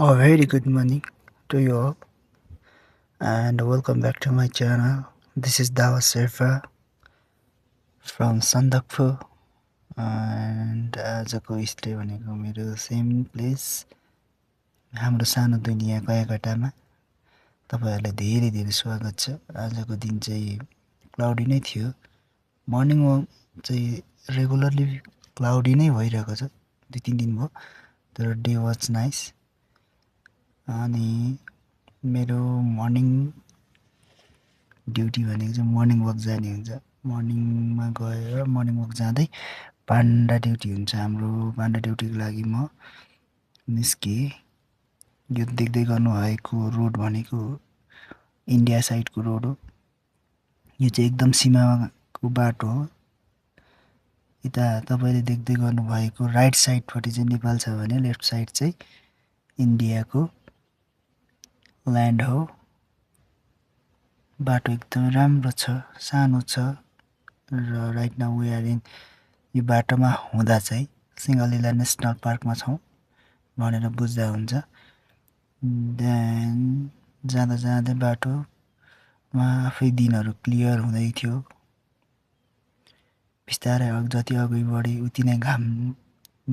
A very good morning to you all, and welcome back to my channel. This is Dawa Serfa from Sandakphu, and आजको stay भनेको मेरो same place हाम्रो सानो दुनिया कयाकटामा तपाईहरुलाई धेरै धेरै स्वागत छ। आजको दिन चाहिँ क्लाउडी नै थियो। मर्निङ वक चाहिँ रेगुलरली क्लाउडी नै भइरहेको छ 2-3 दिन भयो, तर डे वाज नाइस। अनि मेरो मर्निङ ड्युटी भनेको चाहिँ मर्निङ वक जाने हुन्छ। मर्निङमा गएर मर्निङ वक जाँदै पान्डा ड्युटी हुन्छ हाम्रो। पान्डा ड्युटीको लागि म निस्केँ। यो देख्दै गर्नुभएको रोड भनेको इन्डिया साइडको रोड हो। यो चाहिँ एकदम सीमाको बाटो हो। यता तपाईले देख्दै गर्नुभएको राइट साइडपट्टि चाहिँ नेपाल छ भने लेफ्ट साइड चाहिँ इन्डियाको ल्यान्ड हो। बाटो एकदमै राम्रो छ, सानो छ र right now we are in यो बाटोमा हुँदा चाहिँ सिङ्गलिला नेसनल पार्कमा छौँ भनेर बुझ्दा हुन्छ। देन जाँदा जाँदै बाटोमा आफै दिनहरू क्लियर हुँदै थियो। बिस्तारै जति अगाडि बढे उति नै घाम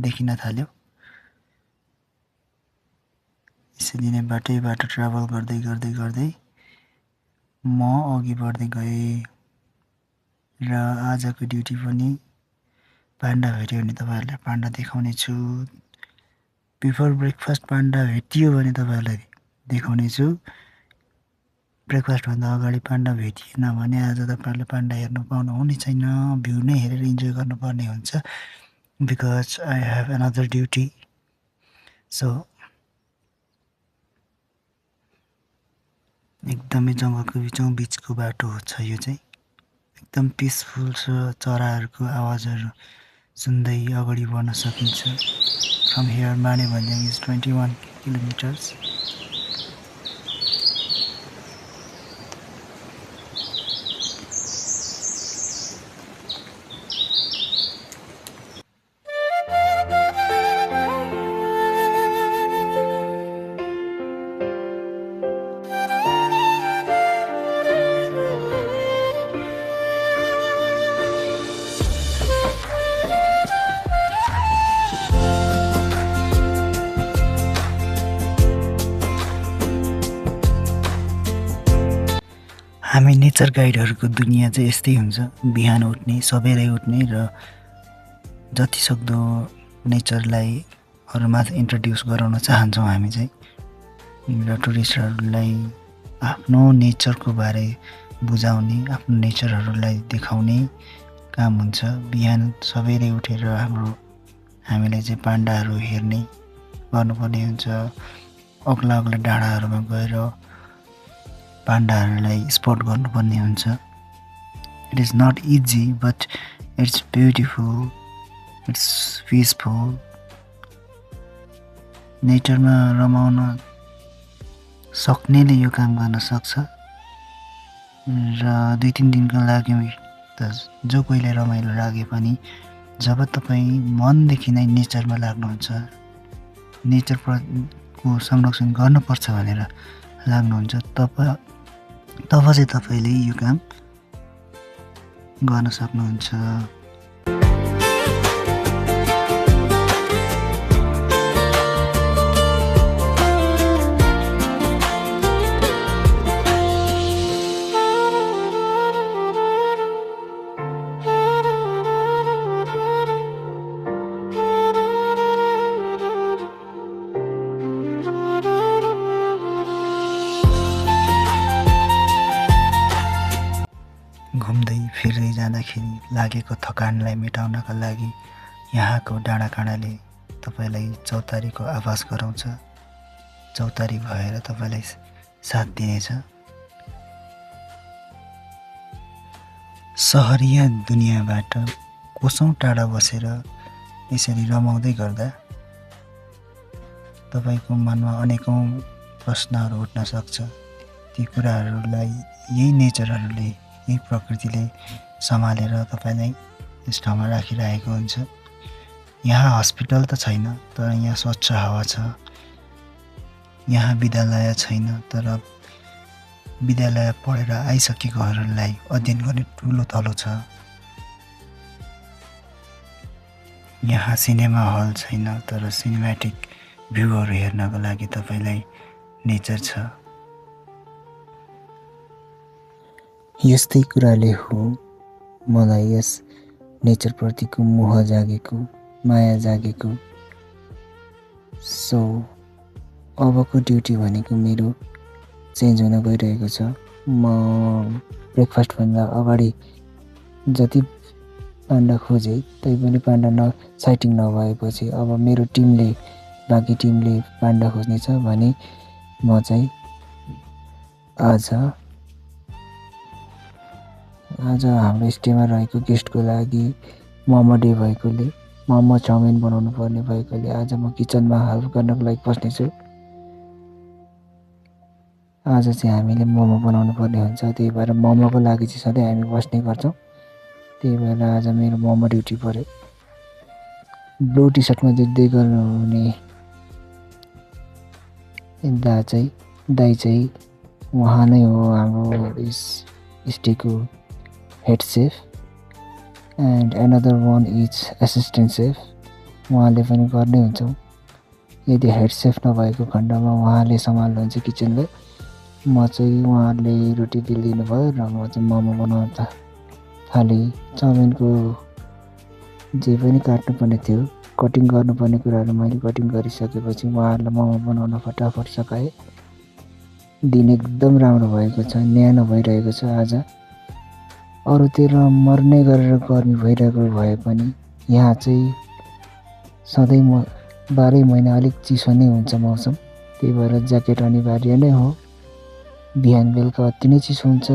देखिन थाल्यो। यसरी नै बाटो ट्राभल गर्दै गर्दै गर्दै म अघि बढ्दै गएँ र आजको ड्युटी पनि पान्डा भेट्यो भने तपाईहरुलाई पान्डा देखाउने छु। बिफोर ब्रेकफास्ट पान्डा भेटियो भने तपाईहरुलाई देखाउने छु। ब्रेकफास्ट भन्दा अगाडि पान्डा भेटिएन भने आज तपाईहरुले पान्डा हेर्न पाउनुहुने छैन। भ्यू नै हेरेर इन्जोय गर्नुपर्ने हुन्छ because I have another duty. So एकदमै जङ्गलको बिचको बाटो छ। यो चाहिँ एकदम पिसफुल छ। चराहरूको आवाजहरू सुन्दै अगाडि बढ्न सकिन्छ। फ्रम हियर माने भन्ज्याङ इज 21 किलोमिटर्स। हामी नेचर गाइडहरूको दुनिया चाहिँ यस्तै हुन्छ। बिहान उठ्ने, सबेरै उठ्ने र जति सक्दो नेचरलाई अरूमा इन्ट्रोड्युस गराउन चाहन्छौँ हामी चाहिँ। र टुरिस्टहरूलाई आफ्नो नेचरको बारे बुझाउने, आफ्नो नेचरहरूलाई देखाउने काम हुन्छ। बिहान सबेरै उठेर हामीले चाहिँ पान्डाहरू हेर्ने गर्नुपर्ने हुन्छ। अग्ला अग्ला डाँडाहरूमा गएर पान्डाहरूलाई स्पट गर्नुपर्ने हुन्छ। It is not easy but it's beautiful, it's peaceful. नेचरमा रमाउन सक्नेले यो काम गर्न सक्छ र 2-3 दिनको लागि त जो कोहीले रमाइलो लागे पनि जब तपाईँ मनदेखि नै नेचरमा लाग्नुहुन्छ, नेचरको संरक्षण गर्नुपर्छ भनेर लाग्नुहुन्छ, तब चाहिँ तपाईले यो काम गर्न सक्नुहुन्छ। घुम्दै फिर्दै जाँदाखेरि लागेको थकानलाई मेटाउनका लागि यहाँको डाँडाकाँडाले तपाईलाई चौतारीको आभास गराउँछ। चौतारी भएर तपाईलाई साथ दिनेछ। सहरिया दुनियाँबाट कोसौं टाढा बसेर यसरी रमाउँदै गर्दा तपाईको मनमा अनेकौं प्रश्नहरू उठ्न सक्छ। ती कुराहरूलाई यही नेचरहरूले, यही प्रकृतिले सम्हालेर तपाईलाई यस ठाउँमा राखिरहेको हुन्छ। यहाँ हस्पिटल त छैन, तर यहाँ स्वच्छ हावा छ। यहाँ विद्यालय छैन, तर विद्यालय पढेर आइसकेकोहरूलाई अध्ययन गर्ने ठुलो थलो छ। यहाँ सिनेमा हल छैन, तर सिनेमेटिक भ्यूहरू हेर्नको लागि तपाईलाई नेचर छ। यस्तै कुराले हो मलाई यस नेचरप्रतिको मोह जागेको, माया जागेको। सो अबको ड्युटी भनेको मेरो चेन्ज हुन गइरहेको छ। म ब्रेकफास्टभन्दा अगाडि जति पाण्डा खोजेँ तैपनि पाण्डा साइटिङ नभएपछि अब मेरो टिमले, बाँकी टिमले पाण्डा खोज्नेछ भने म चाहिँ आज हाम्रो स्टेमा रहेको गेस्टको लागि मोमो डे भएकोले, मोमो चाउमिन बनाउनु पर्ने भएकोले आज म किचनमा हेल्प गर्नको लागि बस्नेछु। आज चाहिँ हामीले मोमो बनाउनु पर्ने हुन्छ, त्यही भएर मोमोको लागि चाहिँ सधैँ हामी बस्ने गर्छौँ। त्यही भएर आज मेरो मोमो ड्युटी पऱ्यो। ब्लू टी सर्टमा देख्दै गर्नुहुने दाइ चाहिँ उहाँ नै हो हाम्रो यस स्टेको head chef, and another one is assistant chef. उहाँले पनि गर्नै हुन्छ। यदि हेड सेफ नभएको खण्डमा उहाँले सम्हाल्नुहुन्छ किचनलाई। म चाहिँ उहाँले रोटी बेलिदिनु भयो र म चाहिँ मोमो बनाउन थालेँ। चाउमिनको जे पनि काट्नुपर्ने थियो, कटिङ गर्नुपर्ने कुराहरू मैले कटिङ गरिसकेपछि उहाँहरूलाई मोमो बनाउन फटाफट सकाएँ। दिन एकदम राम्रो भएको छ, न्यानो भइरहेको छ। आज अरूतिर मर्ने गरेर गर्मी भइरहेको भए पनि यहाँ चाहिँ सधैँ 12 महिना अलिक चिसो नै हुन्छ मौसम। त्यही भएर ज्याकेट अनिवार्य नै हो। बिहान बेलुका अति नै चिसो हुन्छ।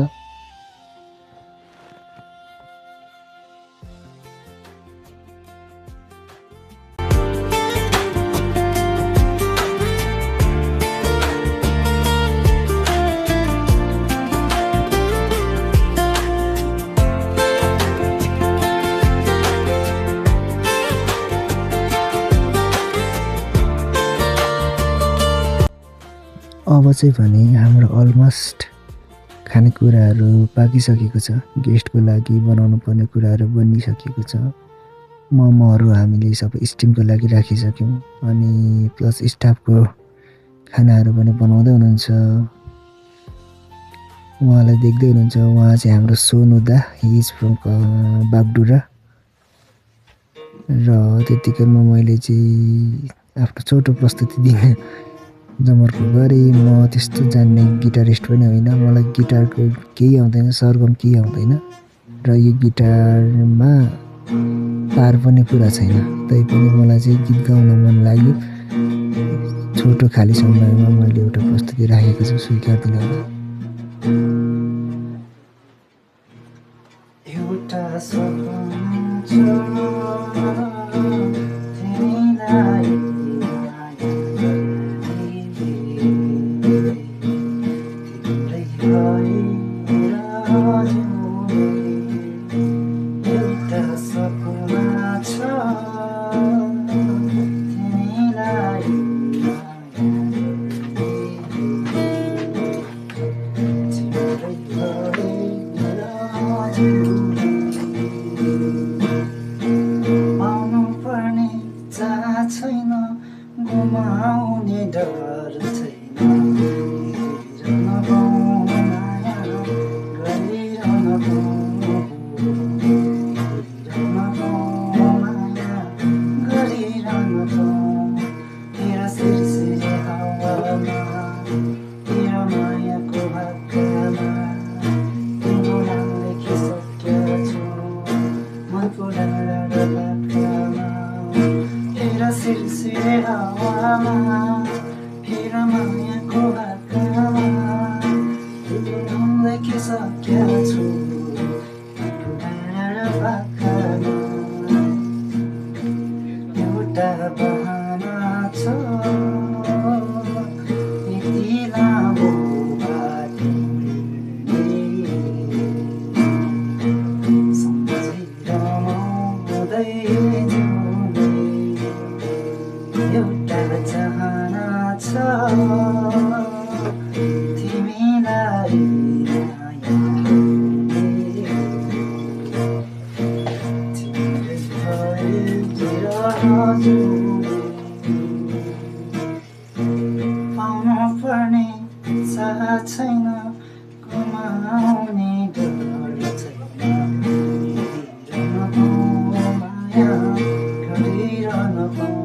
अब चाहिँ भने हाम्रो अलमोस्ट खानेकुराहरू पाकिसकेको छ। गेस्टको लागि बनाउनु पर्ने कुराहरू बनिसकेको छ। मोमोहरू हामीले सबै स्टिमको लागि राखिसक्यौँ, अनि प्लस स्टाफको खानाहरू पनि बनाउँदै हुनुहुन्छ। उहाँलाई देख्दै हुनुहुन्छ, उहाँ चाहिँ हाम्रो सोनु दा, हि इज फ्रम बागडुरा। र त्यतिकैमा मैले चाहिँ आफ्नो छोटो प्रस्तुति दिन जमर्को गरेँ। म त्यस्तो जान्ने गिटारिस्ट पनि होइन, मलाई गिटारको केही आउँदैन, सरगम केही आउँदैन, र यो गिटारमा तार पनि पुरा छैन। तैपनि मलाई चाहिँ गीत गाउन मन लाग्यो। छोटो खाली समयमा मैले एउटा प्रस्तुति राखेको छु, स्वीकारिदिनु होला। एउटा सपना छ तिमीलाई तिमीलाई पाउनु पर्ने साथ छैन गुमाउने डर छैन माया गरिरहन माया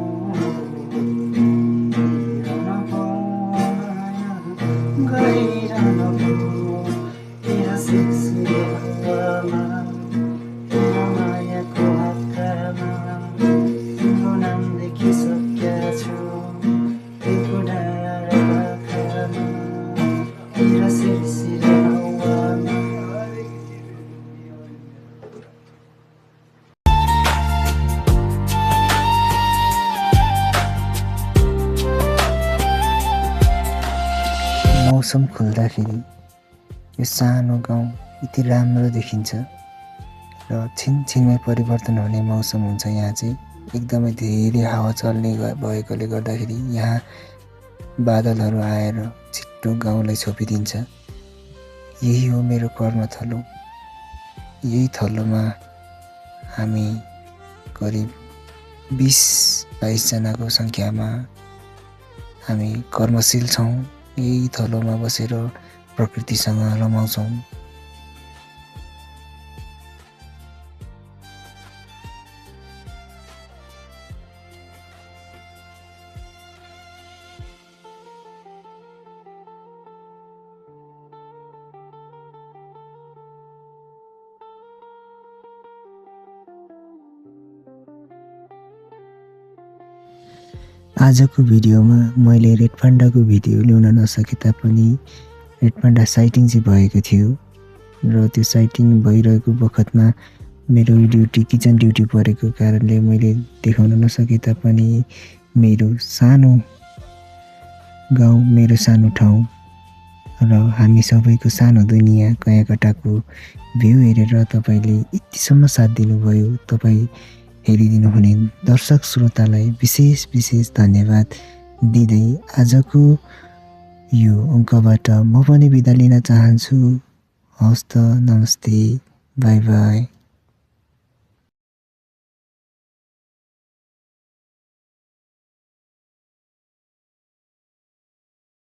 गरिरहन तेरा सिलसिलामा तेरा मायाको हक्कामा तिम्रो नाम लेखिसकेका छु तेरो डाँडा आँखामा तेरा सिलसिलामा मौसम खुल्दाखेरि यो सानो गाउँ यति राम्रो देखिन्छ र छिनछिनमै परिवर्तन हुने मौसम हुन्छ। यहाँ चाहिँ एकदमै धेरै हावा चल्ने भएकोले गर्दाखेरि यहाँ बादलहरू आएर छिट्टो गाउँलाई छोपिदिन्छ। यही हो मेरो कर्मथलो। यही थलोमा हामी करिब 20-22 जनाको सङ्ख्यामा हामी कर्मशील छौँ। यही थलोमा बसेर प्रकृतिसँग रमाउँछौँ। आजको भिडियोमा मैले रेड पान्डाको भिडियो ल्याउन नसके तापनि रेड पान्डा साइटिङ चाहिँ भएको थियो र त्यो साइटिङ भइरहेको बखतमा मेरो ड्युटी किचन ड्युटी परेको कारणले मैले देखाउन नसके तापनि मेरो सानो गाउँ, मेरो सानो ठाउँ र हामी सबैको सानो दुनियाँ कयाकटाको भ्यू हेरेर तपाईले यतिसम्म साथ दिनुभयो। तपाईँ हेरिदिनु हुने दर्शक श्रोतालाई विशेष धन्यवाद दिँदै आजको यो अङ्कबाट म पनि बिदा लिन चाहन्छु। हवस् त, नमस्ते, बाई बाई।